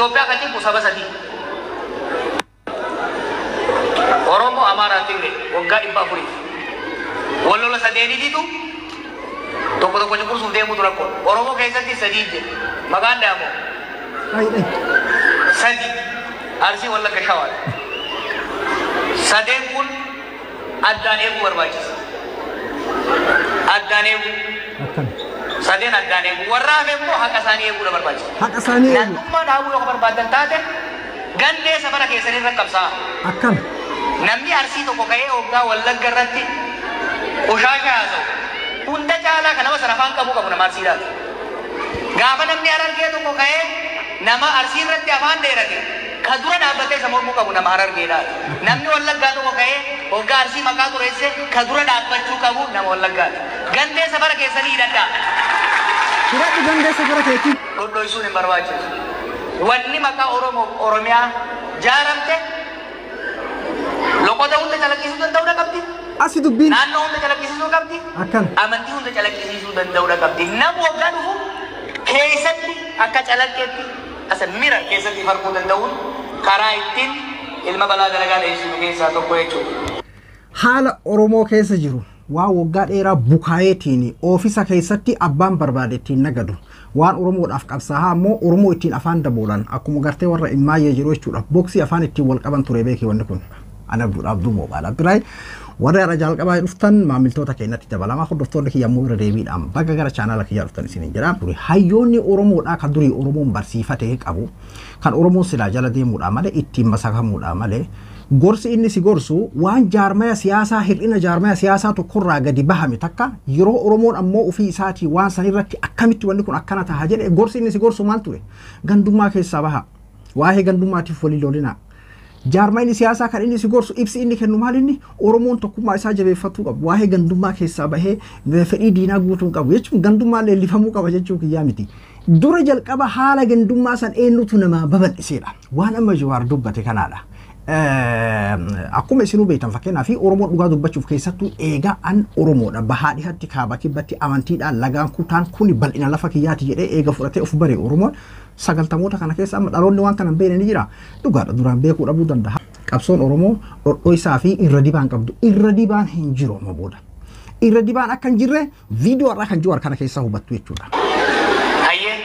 Itoophiyaa kan cinqu saba sadii. Oromoo, Amaaraa, Tigree waggaa 400. Wal lola sadeeniititu tokko tokko cunqursuuf deemutu rakkoodha. Oromoo keessatti sadii jira. Maqaan dhaamoo sadi Arsii, Wallagga, Shawaadha. Sadeen kun addaan eeguu barbaachisa. Addaan eeguu. Sadeen addaan eeguu. Warra hafe immoo haqa isaanii eeguudha barbaachisa. Haqa isaanii eeguu. Naannummaa dhaabuu yoo barbaadan taate gandee safara keessanii irra qabsaa'a. Namni Arsii tokko ka'ee hoggaa Wallagga irratti qushaasha haasa'u hunda caalaa kan nama sana afaan qabuu qabu nama Arsiidhaati. Gaafa namni Harargee tokko ka'ee nama Arsii irratti afaan dheerate ka dura dhaabbatee isa mormuu qabu nama Harargeedhaati. Namni Wallaggaa tokko ka'ee hoggaa Arsii maqaa xureesse ka dura dhaabbachuu qabu nama Wallaggaati. Gandee safara keessanii hidhadhaa. Hidhadhu gandee safara keetii. Dhodhoisuun hin barbaachisu. Wanni maqaa Oromoo Oromiyaa jaaramte loqota hunda calaqqisiisuu danda'uudha qabdi. Asi dubbiin. Naannoo hunda calaqqisiisuu qabdi. Amantii hunda calaqqisiisuu danda'uudha qabdi. Nama waggaa dhufu keessatti akka calaqqeetti asa mira keessatti farquu danda'uun karaa ittiin ilma balaa dalagaa dheessinu keessaa tokko jechuudha. Haala Oromoo keessa jiru waan waggaa dheeraa bukaayeetiin oofisa keessatti abbaan barbaade ittiin nagadu waan Oromoodhaaf qabsaa'aa ammoo Oromoo ittiin afaan daboolan akkuma gartee warra immaayyee jiru jechuudha. Boksii afaan ittiin wal qaban ture beekee wanni kun. Ana Abduudha Abduu Moobaala Biraay warra har'a jalqabaa dhuftan maamiltoota keenyatti dabalamaa hordoftoonni kiyya immoo irra deebiidhaan baga gara chaanaala kiyyaa dhuftan isiniin jedha. Hayyoonni Oromoodhaa kan durii Oromoon barsiifatee qabu kan Oromoon silaa jala deemuudhaa malee ittiin masakamuudhaa malee gorsi inni si gorsu waan jaarmaya siyaasaa hir'ina jaarmaya siyaasaa tokkorraa gadi bahame takka yeroo Oromoon ammoo ofii isaatii waan san irratti akkamitti wanni kun akkana taha jedhe gorsi inni si gorsu maal ture? Gandummaa keessaa baha. Waa'ee gandummaatiif walii lolinaa. Jaarmayni siyaasaa kan inni si gorsu ibsi inni kennu maal inni Oromoon tokkummaa isaa jabeeffatuu qabu. Waa'ee gandummaa keessaa bahee fedhii diinaa guutuu qabu jechuun gandummaa leellifamuu qaba jechuu kiyyaa miti. Dura jalqaba haala gandummaa san eenyutu nama babal'iseedha. Waan amma Jawaar dubbate kanaadha. Akkuma isinuu beektan fakkeenyaaf Oromoon dhugaa dubbachuuf keessattuu eegaa an Oromoodha. Bahaa dhihatti kaaba kibbatti amantiidhaan lagaan kutaan kuni bal'ina lafa kiyyaati jedhee eega fudhatee of bare Oromoon sagaltamoota kana keessa amma dhaloonni waan kana hin beekne ni jira. Dhugaadha duraan beekuu dhabuu danda'a. Qabsoon Oromoo dhodhoo fi irra dibaan qabdu. Irra dibaan hin jiru amma booda. Irra dibaan akka hin jirre viidiyoo irraa kan Jawaar kana keessaa hubattu jechuudha. Hayyee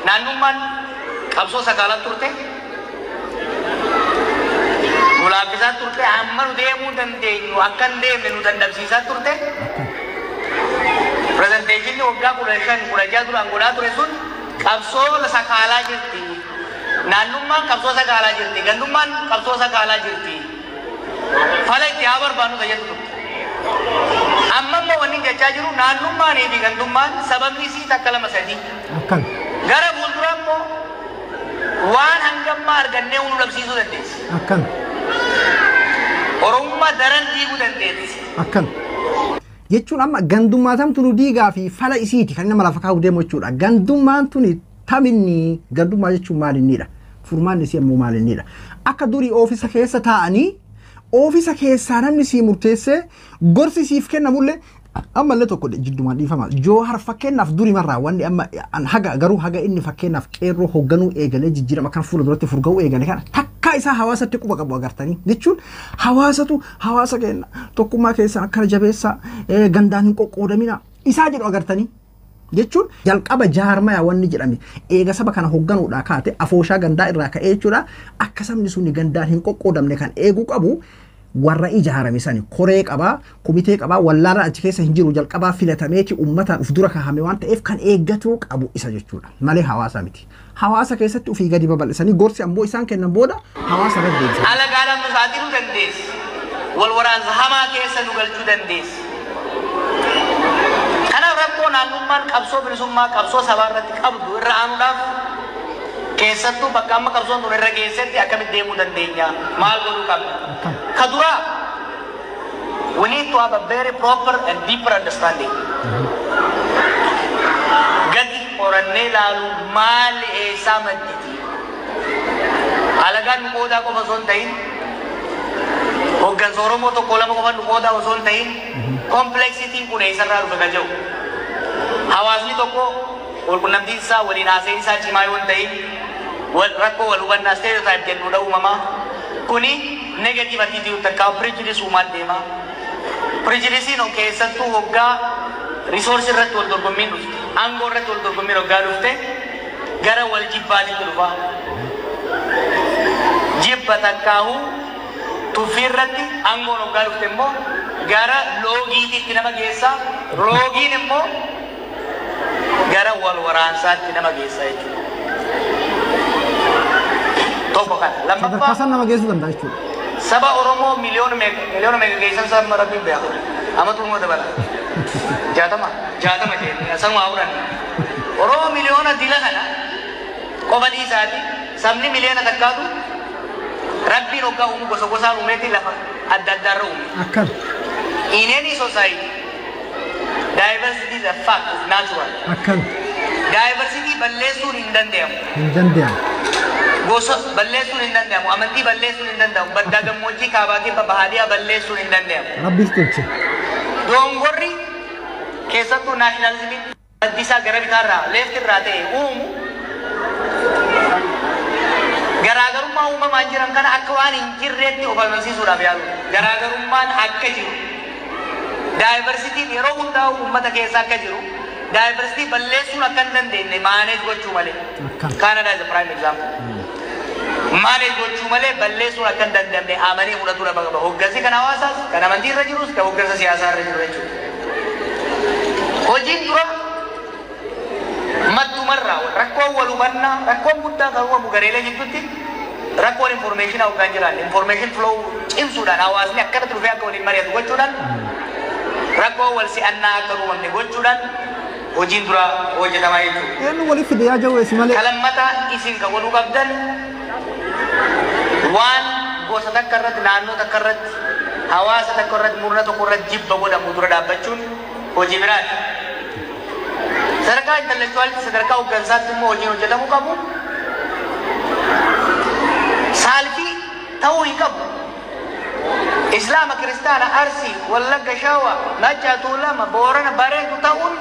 naannummaan qabsoo sagaalan turte. Nu laaffisaa turte amma nu deemuu dandeenyu akka hin deemne nu dandabsiisaa turte. Pirezenteeshinii waggaa 15 16 duraan godhaa ture sun qabsoo sakaalaa jirti. Naannummaan qabsoo sakaalaa jirti. Gandummaan qabsoo sakaalaa jirti. Fala itti haa barbaannu tajaajila turte. Amma immoo wanni jechaa jiru naannummaanii fi gandummaan sababni isii takka lama sadii. Gara fuulduraa immoo waan hangammaa argannee nu dhabsiisuu dandeessi. Oromummaa daran diiguu dandeessi. Jechuun amma gandummaa tamtu nu diigaa fi fala isiiti kan nama lafa kaa'u deemu jechuudha. Gandummaan tuni taminni gandummaa jechuun maal innidha? Furmaanni isii ammoo maal innidha? Akka durii oofisa keessa taa'anii oofisa keessaa namni sii murteessee gorsi siif kennamullee ammallee tokko jiddumaan dhiifama. Joohar fakkeenyaaf durii marraa wanni amma haga garuu haga inni fakkeenyaaf qeerroo hoogganuu eegalee jijjiirama kan fuula duratti furga'uu eegale kana takkaa isaa hawaasatti quba qabu agartanii jechuun hawaasatu hawaasa keenya tokkummaa keessan akkana jabeessaa gandaan hin qoqqoodamina isaa jedhu agartanii. Jechuun jalqaba jaarmaya wanni jedhame eega saba kana hoogganuudhaa kaate afooshaa gandaa irraa ka'ee jechuudha akka sabni suni gandaan hin qoqqoodamne kan eeguu qabu warra ijaarame sani koree qabaa komitee qabaa wallaala achi keessa hin jiru jalqabaa filatameeti uummataan uf dura kaahame waan ta'eef kan eeggatuu qabu isa jechuudha malee hawaasa miti. Hawaasa keessatti ofii gadi babal'isanii gorsi ammoo isaan kennan booda hawaasa irra deebisan. Alagaadhaan nu saaxiluu dandeessi. Wal waraansa hamaa keessa nu galchuu dandeessi. Kanaaf rakkoo naannummaan qabsoo bilisummaa qabsoo sabaa irratti qabdu irra aanuudhaaf keessattuu bakka amma qabsoon tun irra geessetti akkamitti deemuu dandeenya? Maal godhuu qabna? Ka duraa we need to have a very proper and deeper understanding. Gadi qorannee ilaalu maal eessaa madditi? Alagaan nu qoodaa qofa osoo hin ta'in hoggansa Oromoo tokko lama qofa nu qoodaa osoo hin ta'in kompleksitiin kun eessarraa dhufe kan jedhu. Hawaasni tokko walqunnamtiin isaa waliin haasa'in isaa cimaa yoo hin ta'in Rakkoo wal hubannaa stereotype jennuudha uumamaa. Kuni negative attitude takkaa prejudice uumaan deema. Prejudice keessattuu hoggaa resource irratti wal dorgommiin dhufte, aangoo irratti wal dorgommiin hoggaa dhufte, gara wal jibbaatitti dhufa. Jibba takkaahuu tuffii irratti aangoon hoggaa dhufte immoo gara loogiititti nama geessa. Loogiin immoo gara wal waraansaatti nama geessa jechuudha. Tokko kana. Sadarkaa Lammaffaa, san nama geessuu danda'a jechuudha. Saba Oromoo miliyoona meeqa geessan saba Rabbiin beeku. Amatu immoo dabala. 60 60 jennee sanuma haa. Oromoo miliyoona dila kana qofa dhiisaati, sabni 1 miliyoona Rabbiin hoggaa uumu gosa gosaan uumeeti lafa adda addaarra uume. Akkana. In any society, diversity is a fact, is natural. Akkana. Diversity balleessuun hin danda'amu. Hin danda'amu. Gosa balleessuun hin danda'amu. Amantii balleessuun hin danda'amu. Baddaa gammoojjii, kaabaa kibba, bahaadiyaa balleessuun hin danda'amu. Rabbiif tolche. Dongorri keessattuu nationalismiin maddi isaa gara bitaarraa, left irraa ta'e uumu, garaagarummaa uumamaan jiran kana akka waan hin jirreetti of amansiisuudhaaf yaalu. Garaagarummaan akka jiru. Diversityn yeroo hundaa'u uummata keessa akka jiru. Diversity balleessuun akka hin dandeenye, manage gochuu malee. Akkana. Canada is a prime example. Manage gochuu malee balleessuun akka hin dandamne amanii fudhatuu qaba. Hoggansi kan hawaasaas, kan amantii irra jirus, kan hoggansa siyaasaa irra jiru jechuudha. Hojiin dura maddumarraa rakkoon wal hubannaa, rakkoon guddaa kan uumamu gareelee jidduutti rakkoon information hoggaan jiran, information flow cimsuudhaan, hawaasni akkanatti dhufee akka waliin mari'atu gochuudhaan, rakkoo wal si'annaa akka hin uumamne gochuudhaan hojiin dura hojjetamaa jechuudha. Eenyu waliif fide yaa jawweessi malee. Kalammata isin kan godhuu qabdan, waan gosa takka irratti, naannoo takka irratti, hawaasa takka irratti, murna tokko irratti jibba godhamu dura dhaabbachuun hojii biraati. Sadarkaa intellectualitti, sadarkaa hooggansaatti immoo hojiin hojjetamuu qabu. Saalfii ta'uu hin qabu. Islaama, Kiristaana, Arsii, Wallagga, Shawaa, Machaa, Tuulama, Boorana, Bareentu ta'uun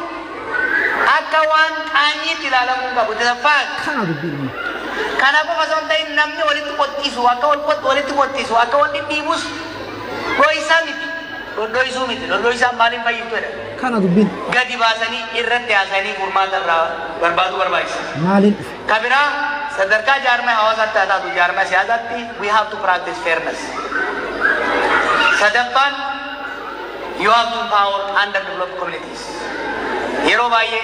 akka waan qaanyiitti ilaalamuu hin qabu. It is a fact. Kana dubbiin. Kana qofa osoo hin ta'in, namni walitti qottisu akka wal qottu, walitti qottisu akka wal dhidhiibus dho'isaa miti. Dhodho'isuu miti. Dhodho'isaan maaliin fayyiftu jedha. Kana dubbiin. Gadi baasanii irratti haasanii furmaata irraa barbaaduu barbaachisa. Maaliin dhufe? Ka biraa, sadarkaa jaarmaa hawaasaatti haa taatu jaarmaa siyaasaatti, we have to practice fairness. Sadaffaan, you have to empower underdeveloped communities. Yeroo baay'ee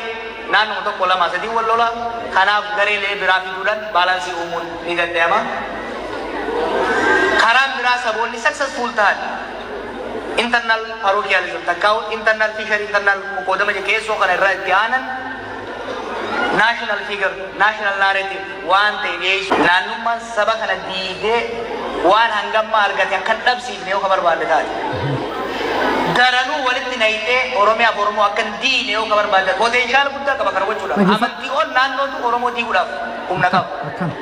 naannoo tokko, lama, sadii wal lola. Kanaaf gareelee biraa fiduudhaan balance uumuun ni danda'ama. Karaan biraa saboonni successful ta'an internal parochialism takkaa'u internal fissure, internal qoodama keessoo kana irraa itti aanan national figure, national narrative waan ta'e dhiyeessu. Naannummaan saba kana diigee waan hangammaa argate akka hin dhabsiifne yoo ka barbaadde taate. Daranuu walitti nayitee Oromiyaaf Oromoo akka hin diine yoo ka barbaadde, potential guddaa qaba kana gochuudhaaf. Amantii ol naannootu Oromoo diiguudhaaf humna qaba. Akkana.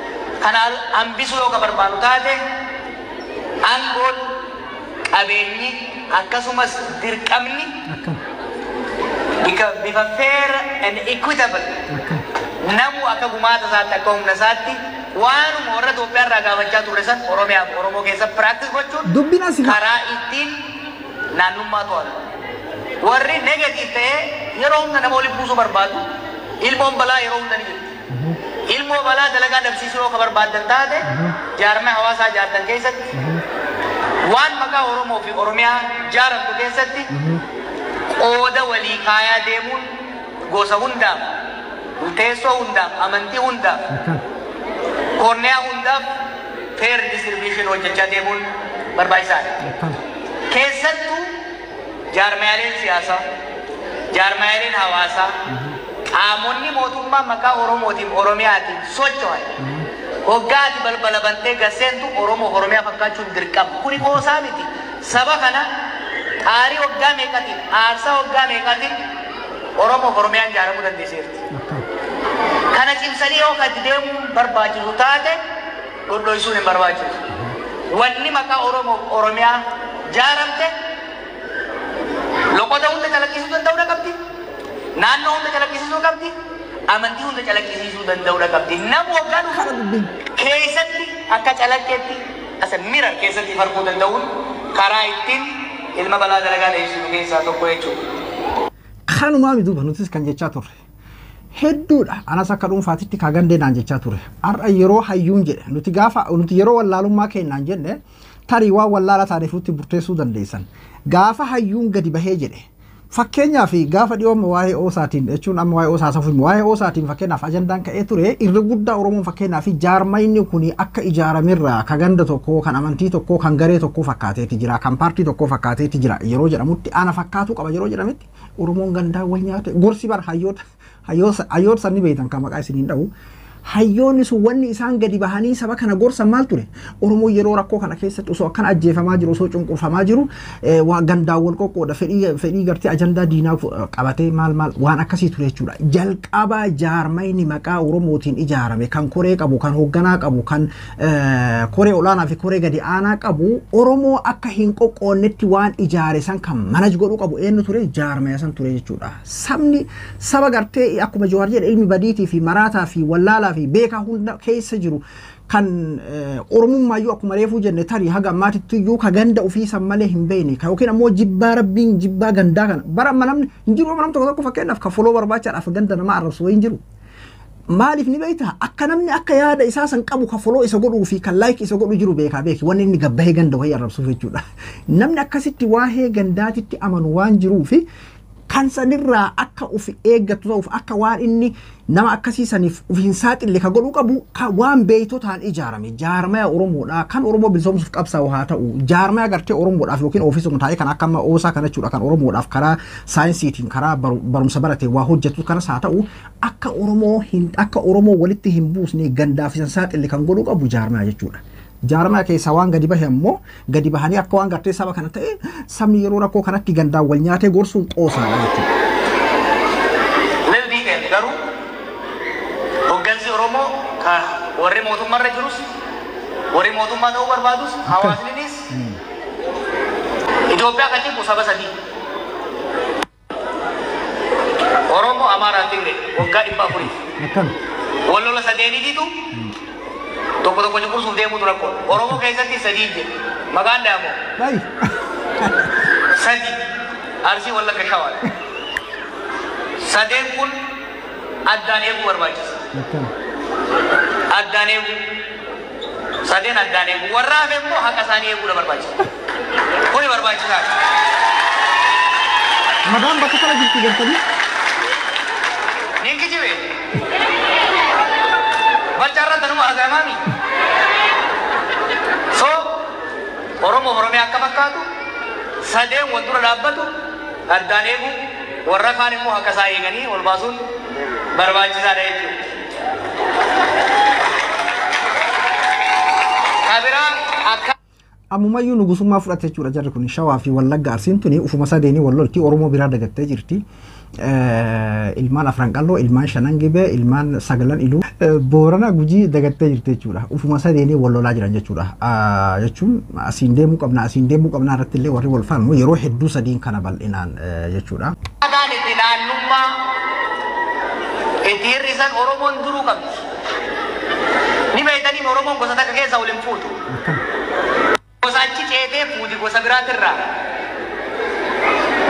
Kana hambisuu yoo ka barbaadu taate, aangoon, qabeenyi, akkasumas dirqamni Akkana. bifa fair and equitable Akkana. namu akka gumaata isaatti, akka humna isaatti, waanuma warra Itoophiyaa irraa gaafachaa turre san Oromiyaaf Oromoo keessa practice gochuun Dubbiin asii karaa ittiin naannummaa to'atu. Warri negative ta'ee yeroo hunda nama waliin buusuu barbaadu, ilmoon balaa yeroo hunda ni jirti. Ilmoo balaa dalagaa dhabsiisuu yoo ka barbaaddan taate, jaarmaa hawaasaa jaartan keessatti, waan maqaa Oromoo fi Oromiyaa jaaramtu keessatti qooda walii kaayaa deemuun gosa hundaaf, teessoo hundaaf, amantii hundaaf, Akkana. koorniyaa hundaaf fair distribution hojjechaa deemuun barbaachisaadha. Akkana. Keessattuu jaarmaaleen siyaasaa, jaarmaaleen hawaasaa, qaamonni mootummaa maqaa Oromootiin Oromiyaatiin socho'an, hoggaati balbala bantee gaseentu Oromoo Oromiyaa fakkaachuun dirqama. Kuni qoosaa miti. Saba kana xaarii waggaa meeqatiin, aarsaa waggaa meeqatiin Oromoo Oromiyaan ijaaramuu dandeesseerti. Akkana. Kana cimsanii yoo kan itti deemuun barbaachisu taate, dhodhoisuun hin barbaachisu. Wanni maqaa Oromoo Oromiyaa jaaramte loqota hunda calaqqisiisuu danda'uu qabdi. Naannoo hunda calaqqisiisuu qabdi. Amantii hunda calaqqisiisuu danda'uudha qabdi. Nama waggaa dhufu keessatti akka calaqqeetti asa mira keessatti farquu danda'uun karaa ittiin ilma balaa dalagaa dheessinu keessaa tokko jechuudha. Kanumaa duuba nutis kan jechaa turre. Hedduudha anas akka dhuunfaatitti ka gandeenaan jechaa ture. Har'a yeroo hayyuun jedhe nuti gaafa nuti yeroo wallaalummaa kennaan jenne tarii waan wallaala taaneef nutti murteessuu dandeessan. Gaafa hayyuun gadi bahee jedhe fakkeenyaaf gaafa dhiyooma waa'ee oosaatiin jechuun amma waa'ee oosaa safuun waa'ee oosaatiin fakkeenyaaf ajandaan ka'ee ture irri guddaa Oromoon fakkeenyaaf jaarmayni kun akka ijaaramerraa ka ganda tokkoo kan amantii tokkoo kan garee tokkoo fakkaateeti jira kan paartii tokkoo fakkaateeti jira yeroo jedhamutti ana fakkaatuu qaba yeroo jedhametti Oromoon gandaa wal nyaate gorsi bar hayyoota hayyoota sanni beektan kan maqaa isiniin dha'u. Hayyoonni sun wanni isaan gadi bahanii saba kana gorsan maal ture? Oromoon yeroo rakkoo kana keessatti osoo akkana ajjeefamaa jiru osoo cunqurfamaa jiru waa gandaan wal qoqqooda fedhii gartee ajandaa diinaa qabatee maal maal waan akkasii ture jechuudha. Jalqaba jaarmayni maqaa Oromootiin ijaarame kan koree qabu kan hoogganaa qabu kan koree olaanaa fi koree gadi aanaa qabu Oromoo akka hin qoqqoonnetti waan ijaare san kan manaj godhuu qabu eenyu ture? Jaarmaya san ture jechuudha. Sabni saba gartee akkuma Jawaar jedhe ilmi badiitii fi maraataa fi wallaalaa fi beekaa hunda keessa jiru kan Oromummaa akkuma reefuu jenne tarii haga ammaatitti iyyuu ka ganda ofii san malee hin beekne ka yookiin ammoo jibbaa rabbiin jibbaa gandaa kana bara amma namni hin jiru amma namni tokko tokko fakkeenyaaf ka foloo barbaachaadhaaf ganda nama arrabsu hin jiru. Maaliif ni beektaa akka namni akka yaada isaa san qabu ka foloo isa godhuu fi kan laayik isa godhu jiru beekaa beeki wanni inni gabbahee ganda wayii arrabsuuf jechuudha. Namni akkasitti waa'ee gandaatitti amanu waan jiruu fi kan sanirraa akka of eeggatu ta'uuf akka waan inni nama akkasii saniif of hin saaxille ka godhuu qabu waan beeytotaan ijaarame jaarmaya Oromoodhaa kan Oromoo bilisoomsuuf qabsaa'u haa ta'u jaarmaya gartee Oromoodhaaf yookiin ofiisuma taa'ee kan akka amma oosaa kana jechuudha kan Oromoodhaaf karaa saayinsiitiin karaa barumsa barate waa hojjetu kanas haa ta'u akka Oromoo hin akka Oromoo walitti hin buusne gandaaf hin saaxille kan godhuu qabu jaarmaya jechuudha. Jaarmaya keessaa waan gadi bahe ammoo gadi bahanii akka waan gartee saba kana ta'e sabni yeroo rakkoo kanatti gandaan wal nyaatee gorsuun qoosaadha jechuudha. Little detail garuu hoggansi Oromoo ka warri mootummaarra jirus warri mootummaa ta'uu barbaadus hawaasninis Itoophiyaa kan jibbu saba sadii. Oromoo, Amaaraa, Tigree waggaa 400. Akkana. Wal lola sadeeniitiitu tokko tokko cunqursuuf deemuutu rakkoodha. Oromoo keessatti sadii jira. Maqaan dhaamoo Bayi. sadi Arsii, Wallagga, Shawaadha. Sadeen kun addaan eeguu barbaachisa. Akkana. Addaan eeguu. Sadeen addaan eeguu. Warra hafe immoo haqa isaanii eeguudha barbaachisa. Kuni barbaachisaadha. Madaan bakka kana jirti gartanii. Nin kijibe. Balchaarra tanuma argamaami. So Oromoo Oromiyaa akka fakkaatu sadeen wal dura dhaabbatu addaan eeguu warra kaan immoo haqa isaa eeganii ol baasuun barbaachisaadha jechuudha. Kabiraa akka Ammumayyuu nugusummaa fudhate jechuudha jarri kun Shawaa fi Wallagga Arsiin tuni ufuma sadeenii wal lolti Oromoo biraa dagattee jirti. Ilmaan afran qalloo, ilmaan shanan gibee, ilmaan sagalan iluu Boorana Gujii dagattee jirti jechuudha. Ufuma sadeenii wal lolaa jiran jechuudha. Jechuun asiin deemuu qabna asiin deemuu qabna irratti illee warri wal falmu yeroo hedduu sadiin kana bal'inaan jechuudha. Akkaataan itti naannummaa itti hir'isan Oromoon duruu qabdi. Ni beektanii Oromoon gosa takka keessa wal hin fuutu. Gosa achi ceetee fuuti gosa biraatirraa.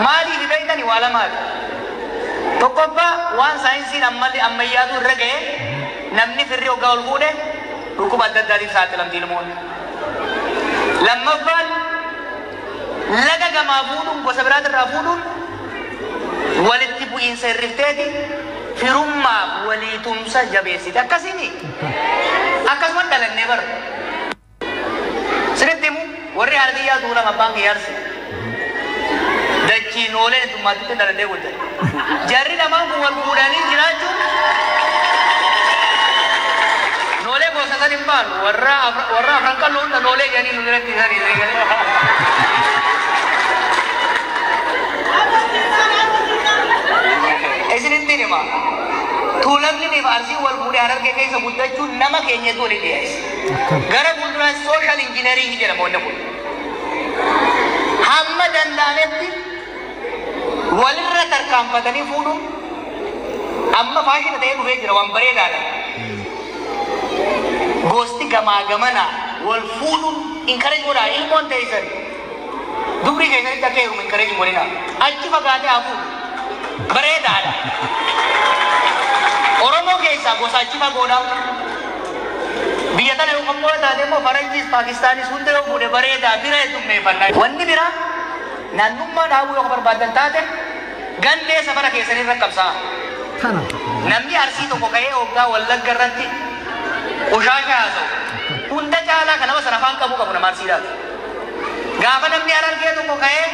Maaliif beektanii waa lamaati. Tokkoffaa waan saayinsiin ammayyaatu irra ga'e namni firri hoggaa ol fuudhe dhukkuba adda addaatiif saaxilamti ilmoon. Lammaffaan laga gamaa fuudhuun gosa biraatirraa fuudhuun walitti bu'iinsa hirrifteeti firummaaf walii tumsa jabeessite akkasiini. Akkasuma dhalannee bara. Sinitti himu warri haadha tuulama abbaan kiyya Arsii. Dachii nooleen heddummaatitti dhalannee guddate. Jarri lamaan kun wal fuudhanii jiraachuun noolee gosa san hin baanu warra afran qalloo hunda noolee jedhanii nu biratti isanii. Isinitti hima. Tuulamni fi Arsiin wal fuudhee Harargee keessa guddachuun nama keenyatu waliin dhiyeessa. Gara fuulduraa social engineering jedhama wanni kun. Hamma danda'ametti walirra tarkaanfatanii fuudhuun Amma faashina ta'ee dhufee jira, waan bareedaadha. Gosti gamaa gamanaa wal fuudhuun encourage godhaa ilmoon teessan. Dubrii keessanitti akka heerumu encourage godhinaa. Achi fagaatee haa fuudhu. Bareedaadha. Oromoo keessaa gosa achi fagoodhaa. Biyya tana yoo qophoo taate immoo Faranjiis Paakistaanis hunda yoo fuudhe bareedaa, bira heddummeeffannaa. Wanni biraa, naannummaa dhaabuu yoo barbaadan taate gandee safara keessanii irra qabsaa'a. Tana. Namni Arsii tokko ka'ee hoggaa Wallagga irratti qoshaasha haasa'u, hunda caalaa kan nama sana afaan qabuu qabu nama Arsiidhaati. Gaafa namni Harargee tokko ka'ee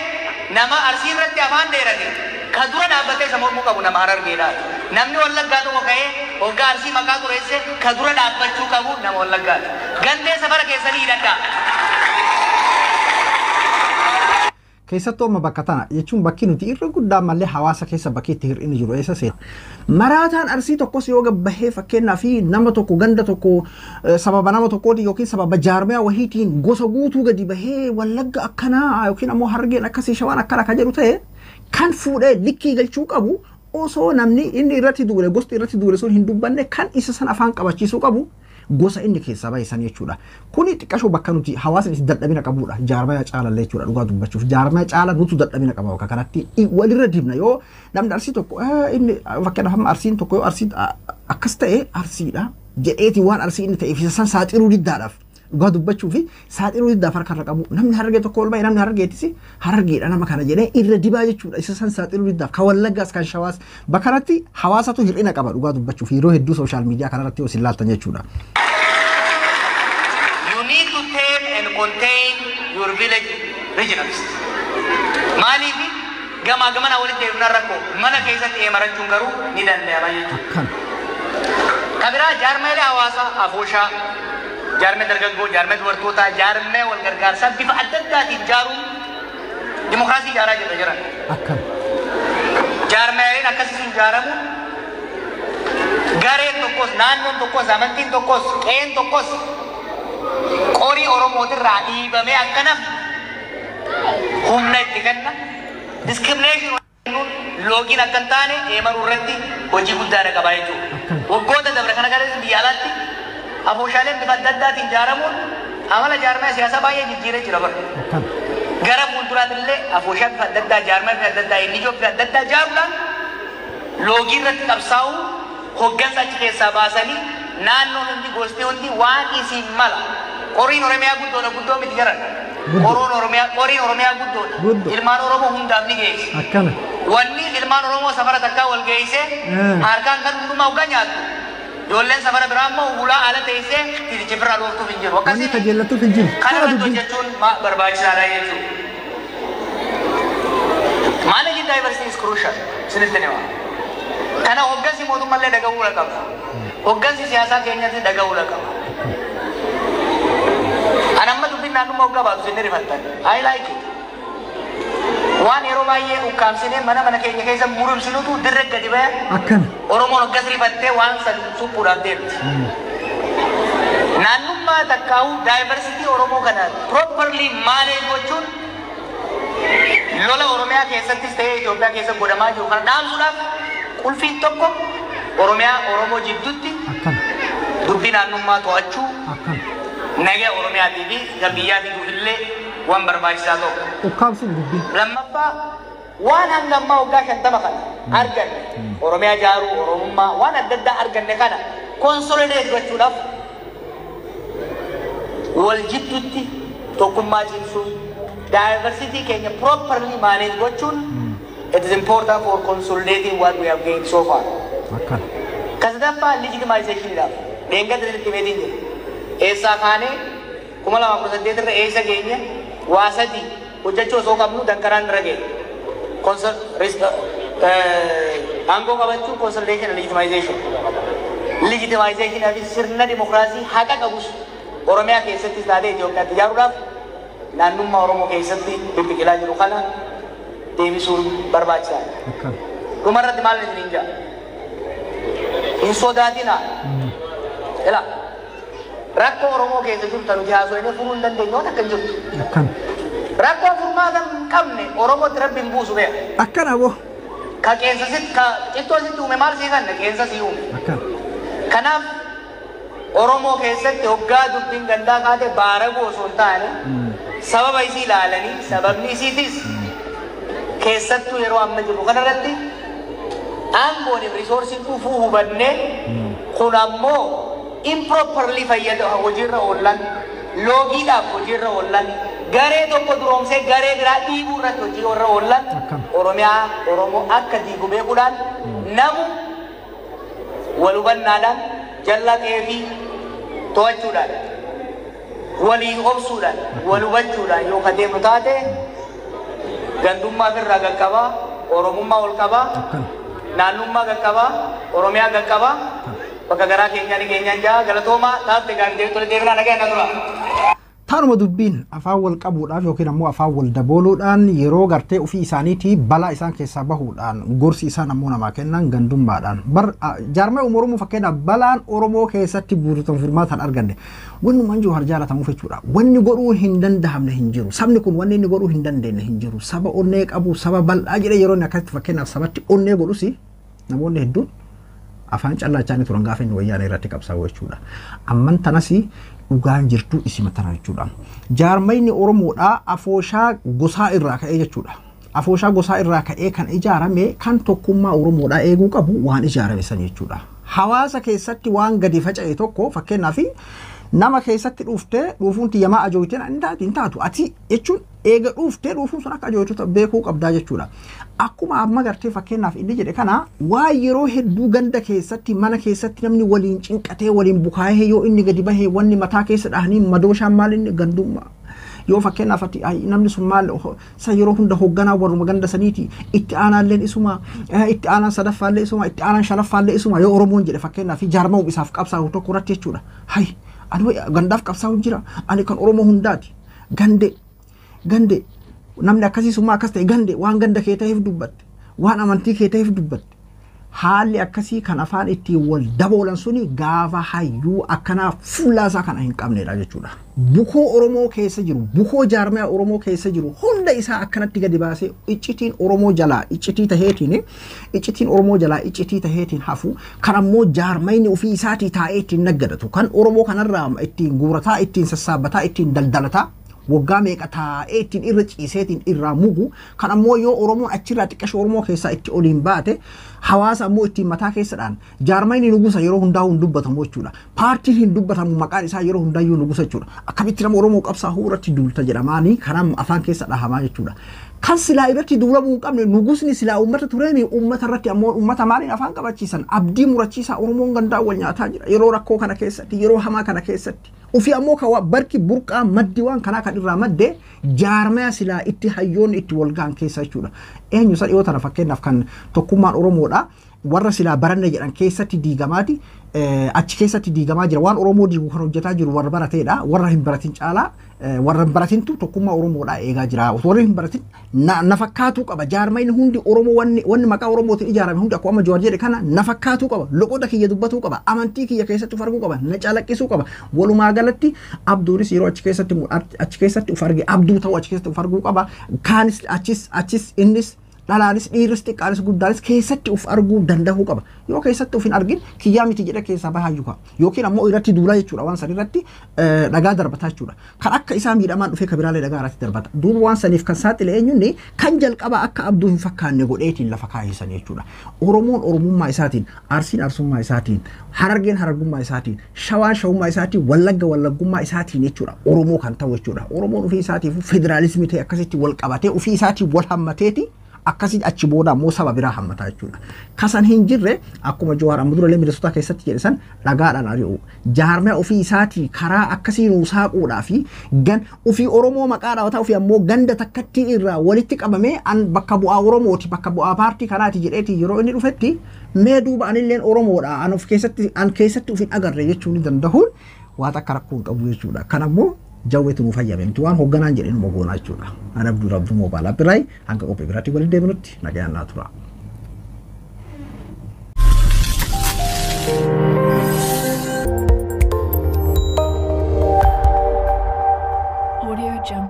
nama Arsii irratti afaan dheerate, ka dura dhaabbatee isa mormuu qabu nama Harargeedhaati. Namni Wallaggaa tokko ka'ee hoggaa Arsii maqaa xureesse, ka dura dhaabbachuu qabu nama Wallaggaati. Gandee safara keessanii hidhadhaa. Keessattuu amma bakka tana jechuun bakki nuti irra guddaa mallee hawaasa keessa bakki itti hir'inni jiru eessa seena. Maraataan Arsii tokkos yoo gabbahee, fakkeenyaa fi nama tokko, ganda tokko, sababa nama tokkooti yookiin sababa jaarmiyaa wahiitiin gosa guutuu gadi bahee Wallagga akkanaa yookiin ammoo Harargeen akkasii, Shawaan akkana kan jedhu ta'e, kan fuudhee likkii galchuu qabu, osoo namni inni irratti duule, gosti irratti duule sun hin dubbanne, kan isa san afaan qabachiisuu qabu gosa inni keessaa bahe san jechuudha. Kuni xiqqashoo bakka nuti hawaasni itti dadhabina qabudha. Jaarmaya caalallee jechuudha dhugaa dubbachuuf. Jaarmaya caala nutu dadhabina qaba bakka kanatti. Walirra dibna yoo namni Arsii tokko inni, fakkeenyaaf amma Arsiin tokko yoo Arsii akkas ta'e, Arsiidha jedheeti waan Arsii inni ta'eef isa san saaxiluu diddaadhaaf. Dhugaa dubbachuu fi saaxiluu diddaaf harka irra qabu. Namni Harargee tokko ol bahe, namni Harargeetis Harargeedha nama kana jedhee irra dibaa jechuudha. Isa san saaxiluu diddaaf, kan Wallaggaas kan Shawaas, bakka kanatti hawaasatu hir'ina qaba dhugaa dubbachuuf, yeroo hedduu social media kanarratti yoo isin laaltan jechuudha. You need to tame and contain your village regionalists. Maaliif gamaa gamanaa walitti deemnaan rakkoo mana keessatti eemarachuun garuu ni danda'ama jechuudha. Akkana. Kabiraa, jaarmeelee hawaasaa afooshaa, jaarmee dargaggoo, jaarmee dubartootaa, jaarmee wal gargaarsaa bifa adda addaatiin ijaaruun dimokiraasii ijaaraa jirra jiran. Akkana. Jaarmeeleen akkasii sun ijaaramuun gareen tokkos, naannoon tokkos, amantiin tokkos, qe'een tokkos qorii Oromootirraa dhiibamee akkanaaf humna itti kenna. Discrimination loogiin akka hin taane eemaruu irratti hojii guddaadha qaba jechuudha. Waggoota dabre kana keessa biyya alaatti afooshaaleen bifa adda addaatiin ijaaramuun amala jaarmaya siyaasaa baay'ee jijjiiree jira bara. Akkana. Gara fuulduraatti illee afooshaa bifa adda addaa, jaarmaya bifa adda addaa, inni bifa adda addaa ijaaruudhaan loogii irratti qabsaa'uu, hoggansa achi keessaa baasanii naannoon hundi, gosti hundi waan isiin mala. Qoriin Oromiyaa guddoodha, guddoo miti jaran? Guddoo. Qoroon Oromiyaa, qoriin Oromiyaa guddoodha. Guddoo. Ilmaan Oromoo hundaaf ni geessi. Akkana. Wanni ilmaan Oromoo safara takkaa wal geessee harkaan kan hundumaa hoggaa nyaattu. Ijoolleen safara biraa immoo hulaa ala teessee tiitichi firraa dhooftuuf hin jiru. Wanni Akkasii kajeellattuuf hin jiru. kana Kana irratti dubbiin. hojjechuun barbaachisaadha jechuudha. Managing diversity is crucial. Isinitti hima. Kana hoggansi mootummaallee dhaga'uu qaba. Hoggansi siyaasaa keenyatti dhaga'uu qaba. Ani amma dubbiin naannummaa hoggaa baatu isin rifattan. I like it. Waan yeroo baay'ee ukkaamsinee mana mana keenya keessa murumsinutu dirree gadi ba'e. Akkana. Oromoon hoggas rifattee waan san suphuudhaaf deemti. Naannummaa takkaa'uu diversity Oromoo kana properly manage gochuun lola Oromiyaa keessattis ta'ee Itoophiyaa keessa godhamaa jiru kana dhaamsuudhaaf qulfiin tokko Oromiyaa Oromoo jidduutti Akkana. dubbii naannummaa to'achuu Akkana. nagaa Oromiyaatii fi biyyaa fiduuf illee waan barbaachisaa tokko. Ukkaamsuun dubbiin. Lammaffaa, waan hanga ammaa waggaa 50 kana arganne, Oromiyaa ijaaruu, Oromummaa, waan adda addaa arganne kana consolidate gochuudhaaf wal jidduutti tokkummaa cimsuun, diversity keenya properly manage gochuun, it is important for consolidating what we have gained so far. Akkana. Ka sadaffaa, legitimization-dhaaf dheengadda itti meetiin jira. Eessaa kaanee 2018 irra eessa geenye? Waa sadi hojjechuu osoo qabnu dankaraan irra geenye. Aangoo qabachuu, consolidation and legitimization. Legitimization fi sirna dimokiraasii haqa qabus Oromiyaa keessattis taatee Itoophiyaatti ijaaruudhaaf naannummaa Oromoo keessatti bibbiqilaa jiru kana deebisuun barbaachisaadha. Akkana. Dhumarratti maal isiniin jedha? Hin sodaatinaa. Ila rakkoo Oromoo keessa jirtu nuti haasofnee furuu hin dandeenye waan akka hin jirtu. Akkana. Rakkoo furmaata hin qabne Oromootti Rabbi hin buusu beeka. Akkana boo. Ka qeensa sitti ka cittoo sitti uume maal sii kanna qeensa sii uume. Kanaaf Oromoo keessatti hoggaa dubbiin gandaa kaate baaraguu osoo hin taane sababa isii ilaalanii sababni isiitis keessattuu yeroo amma jirru kanarratti aangoon resourceiin dhufuu hubannee kun ammoo improperly fayyada hojiirra oollan loogiidhaaf hojiirra oollan garee tokko duroomsee garee biraa dhiibuu irratti hojii irra oollan Oromiyaa Oromoo akka diigu beekuudhaan namu wal hubannaadhaan jalla qeefii to'achuudhaan walii obsuudhaan wal hubachuudhaan yoo ka deemnu taate gandummaa ofirraa qaqqabaa, Oromummaa ol qabaa, naannummaa qaqqabaa, Oromiyaa qaqqabaa, bakka garaa keenyaan keenyaan jaa galatoomaa taate gaarii tole deebiraa nagaa na tura. Taanuma dubbiin afaan wal qabuudhaaf yookiin ammoo afaan wal dabooluudhaan yeroo gartee ofii isaaniitii balaa isaan keessaa bahuudhaan gorsi isaan ammoo namaa kennan gandummaadhaan. Bar jaarmee Oromoo fakkeenyaaf balaan Oromoo keessatti buututan furmaatan arganne wanni jiru har jaalatamuuf jechuudha. Wanni godhuu hin danda'amne hin jiru. Sabni kun wanni inni godhuu hin dandeenye hin jiru. Saba onnee qabu saba bal'aa jedhee yeroo inni akkasitti fakkeenyaaf sabatti onnee godhus namoonni hedduun afaan callaachaa turan gaafa inni wayyaanee irratti qabsaa'u jechuudha. Amman tanas dhugaan jirtu isima tana jechuudha. Jaarmayni Oromoodhaa afooshaa gosaa irraa ka'ee jechuudha. Afooshaa gosaa irraa ka'ee kan ijaarame kan tokkummaa Oromoodhaa eeguu qabu waan ijaarame san jechuudha. Hawaasa keessatti waan gadi faca'e tokko fakkeenyaaf nama keessatti dhuuftee dhuufuun tiyyamaa ajooyteen hin taatu. Ati jechuun eega dhuuftee dhuufuun sun akka ajooytu beekuu qabdaa jechuudha. Akkuma amma gartee fakkeenyaaf inni jedhe kana waa yeroo hedduu ganda keessatti mana keessatti namni waliin cinqatee waliin bukaa'ee yoo inni gadi bahee wanni mataa keessa dhahanii madooshaan maal inni gandummaa. Yoo fakkeenyaaf ati namni sun maal sa yeroo hunda hoogganaa warruma ganda saniiti itti aanaalleen isuma itti aanaan sadaffaallee isuma itti aanaan shanaffaallee isuma yoo Oromoon jedhe fakkeenyaaf jaarma'uu isaaf qabsaa'u tokko irratti jechuudha. Hay ani gandaaf qabsaa'u jira ani kan Oromoo hundaati gande gande namni akkasii summaa akkas ta'e gande waan ganda kee ta'eef dubbatte waan amantii kee ta'eef dubbatte haalli akkasii kan afaan ittiin wal daboolan suni gaafa hayyuu akkanaa fuullaasaa kana hin qabnedha jechuudha. Bukoo Oromoo keessa jiru, bukoo jaarmiyaa Oromoo keessa jiru hunda isaa akkanatti gadi baasee iccitiin Oromoo jalaa iccitii taheetiin iccitiin Oromoo jalaa iccitii taheetiin hafu kan ammoo jaarmayni ofii isaatii taa'ee ittiin naggadatu kan Oromoo kanarraa ittiin guurataa ittiin sassaabbataa ittiin daldalataa waggaa meeqa taa'ee ittiin irra ciiseetiin irraa mugu kan ammoo yoo Oromoon achirraa xiqqasho Oromoo keessaa itti oliin baate hawaasa ammoo ittiin mataa keessadhaan jaarmayni nugusa yeroo hundaa'u hin dubbatamu jechuudha. Paartiin hin dubbatamu maqaan isaa yeroo hundaayyuu nugusa jechuudha. Akkamitti nama Oromoo qabsaa'uu irratti duulta jedhamaanii kanaan afaan keessa dhahamaa jechuudha. Kan silaa irratti duulamuu hin qabne nugusni silaa uummata tureemi uummata irratti ammoo uummata maaliin afaan qabachiisan abdii murachiisaa Oromoon gandaa wal nyaataa jira yeroo rakkoo kana keessatti yeroo hamaa kana keessatti. Ofii ammoo kan barki burqaa maddi waan kanaa kan irraa madde jaarmaya silaa itti hayyoonni itti wal gahan keessa jechuudha. Eenyu isa dhiyoo tana fakkeenyaaf kan tokkummaan Oromoodha warra silaa baranne jedhan keessatti diigamaati achi keessatti diigamaa jira waan Oromoo diigu kan hojjetaa jiru warra barateedha warra hin baratin caalaa warra hin baratintu tokkummaa Oromoodha eegaa jira warra hin baratin na fakkaatuu qaba jaarmayni hundi Oromoo wanni maqaa Oromootiin ijaarame hundi akkuma Jawaar jedhe kana na fakkaatuu qaba loqoda kiyya dubbatuu qaba amantii kiyya keessatti of arguu qaba na calaqqisuu qaba walumaa galatti Abduunis yeroo achi keessatti of arge Abduu ta'uu achi keessatti of arguu qaba kaanis achis innis dhalaanis dhiirris xiqqaanis guddaanis keessatti of arguu danda'uu qaba. Yoo keessatti of hin argin kiyyaa miti jedhe keessaa bahaa jiru. Yookiin ammoo irratti duulaa jechuudha waan san irratti dhagaa darbataa jechuudha. Kan akka isaa miidhamaan dhufee kabiraalee dhagaa irratti darbata. Duuba waan saniif kan saaxile eenyunni kan jalqaba akka Abduu hin fakkaanne godheetiin lafa kaa'isan jechuudha. Oromoon Oromummaa isaatiin, Arsiin Arsummaa isaatiin, Harargeen Harargummaa isaatiin, Shawaan Shawummaa isaatiin, Wallagga Wallaggummaa isaatiin jechuudha. Oromoo kan ta'u jechuudha. Oromoon ofii isaatiif federaalismii ta'e akkasitti wal qabatee ofii isaatiin wal hammateeti akkasii achi booda ammoo saba biraa hammataa jechuudha. Kasan hin jirre akkuma Jawaar amma durallee Minnesota keessatti jedhe san dhagaadhaan ari'u. Jaarmaya ofii isaatii karaa akkasii nuu saaquudhaa fi gan ofii Oromoo maqaa dhaabataa ofii ammoo ganda takkatti irraa walitti qabamee an bakka bu'aa Oromooti bakka bu'aa paartii kanaati jedheeti yeroo inni dhufetti mee duuba anilleen Oromoodha an of keessatti an keessatti of hin agarre jechuu ni danda'uun waan akka rakkoo hin qabu jechuudha. Kan ammoo jawweetu nu fayyame miti waan hoogganaan jedhe nu goonaa jechuudha. Ani Abduu Abduu Moobaala Biraay hanga qophii biraatti waliin deebinutti nagayaan naa tura. Audio Jungle.